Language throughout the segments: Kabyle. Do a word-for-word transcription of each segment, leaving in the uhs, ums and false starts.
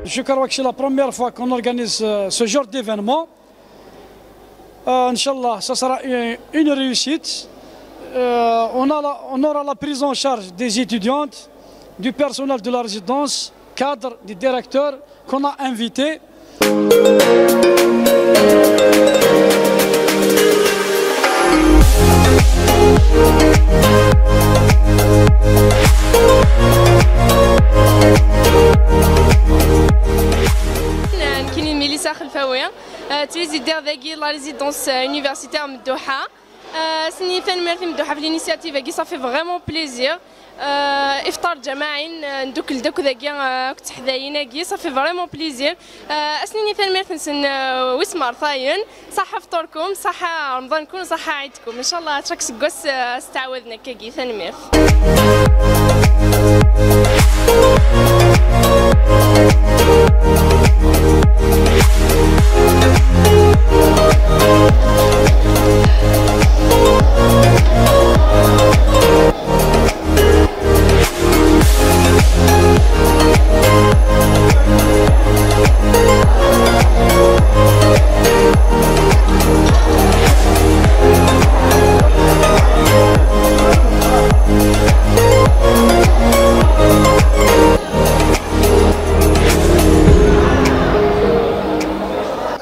Je crois que c'est la première fois qu'on organise euh, ce genre d'événement. Euh, Inch'Allah, ça sera une, une réussite. Euh, on a la- on aura la prise en charge des étudiantes, du personnel de la résidence, cadres, des directeurs qu'on a invités. Nekkini d Melissa Xelfawi, euh, ttwizdiɣ dagi la résidence euh, universitaire Medduḥa. Euh, ass-nni tanemmirt i Medduḥa ɣef l'initiative-agi, ça fait vraiment plaisir. Euh, ifṭar ǧamaɛi, euh, ndukkel-d akk dagi, euh, akked teḥdayin-agi, ça fait vraiment plaisir. Euh, ass-nni tanemmirt-nsen, euh, wis mertayen. Ṣaḥa fṭurkum, ṣaḥa remḍankum, ṣaḥa ɛidkum. Inchallah, tlata seg wass, euh, ad s-ttɛawaden akkagi. Tanemmirt.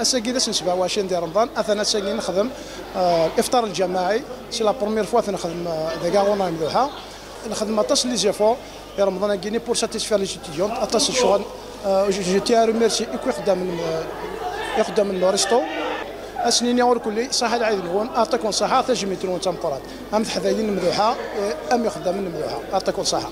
Ass-agi d ass n sebɛa u ɛecrin di Remḍan, atan ass-agi nexdem, euh, ifṭar lǧamaɛi, c'est la première fois ad t-nexdem, euh, deg aɣunay Mduḥa. Nexdem aṭas n les efforts i Remḍan-agi-ni pour satisfaire les étudiants, aṭas n ccɣel. Euh, je, je tiens à remercier akk ixeddamen, euh, ixeddamen n uristu. Ad sen-iniɣ urkelli, ṣaḥa lɛid-nwen, aɛṭikum ṣaḥa, tajmilt-nwen d tameqqrant. Am teḥdayin n Mduḥa, eh, am ixeddamen n Mduḥa, aɛṭikum ṣaḥa.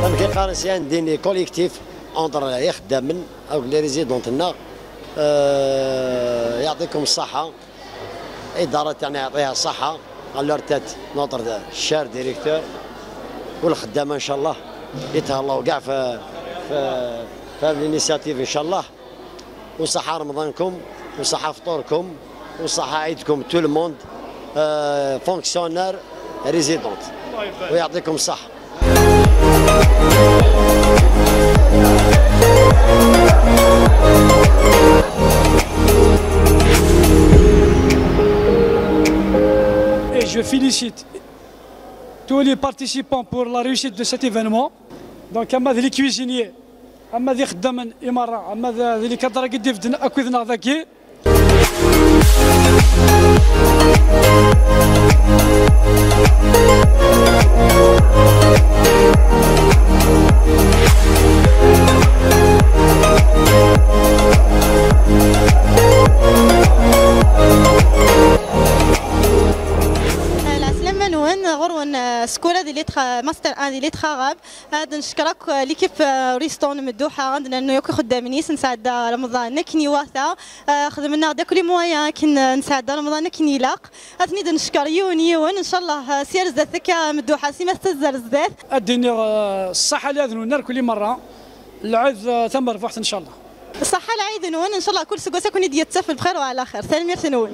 Amek i qqaren s yandini, collectif entre ixeddamen akked les résidents-nneɣ. Euh, يعطيكم الصحة. إدارة تاعنا يعطيها الصحة. À leur tête notre cher directeur. والخدامة إن شاء الله يتهلاو كاع في في في l'initiative إن شاء الله. وصحة رمضانكم، وصحة فطوركم، وصحة عيدكم، tout le monde, euh, fonctionnaire, résidente. ويعطيكم الصحة. Et je félicite tous les participants pour la réussite de cet événement. Donc, ama d les cuisiniers, ama d ixeddamen i merra, ama d, d les cadres i d-ibedden akked-neɣ dagi. Ɛeslama-nwen. Wen ɣur-wen, eh, Skura di Lettres, eh, Master un di Lettres Arabes. Ad ncekker akk, eh, l'équipe, eh, Riston Medduḥa, ad nernu akk ixeddamen-is, nesɛedda Remḍan akken iwata. Eh, xedmen-aɣ-d akk les moyens akken, eh, nesɛedda Remḍan akken ilaq. Ad ten-id-ncekker yiwen yiwen, ncallah, eh, sya ar zdat akka Medduḥa, sima tettazzal zdat. Ad d-iniɣ, eh, ṣṣaḥa lɛid-nwen arkli merra, lɛid, eh, tamerbuḥt ncallah. Ṣaḥḥa lɛid-nwen, ncallah kul seggas ad ken-id-yettaf lxir u ɛla xir. Tanemmirt-nwen.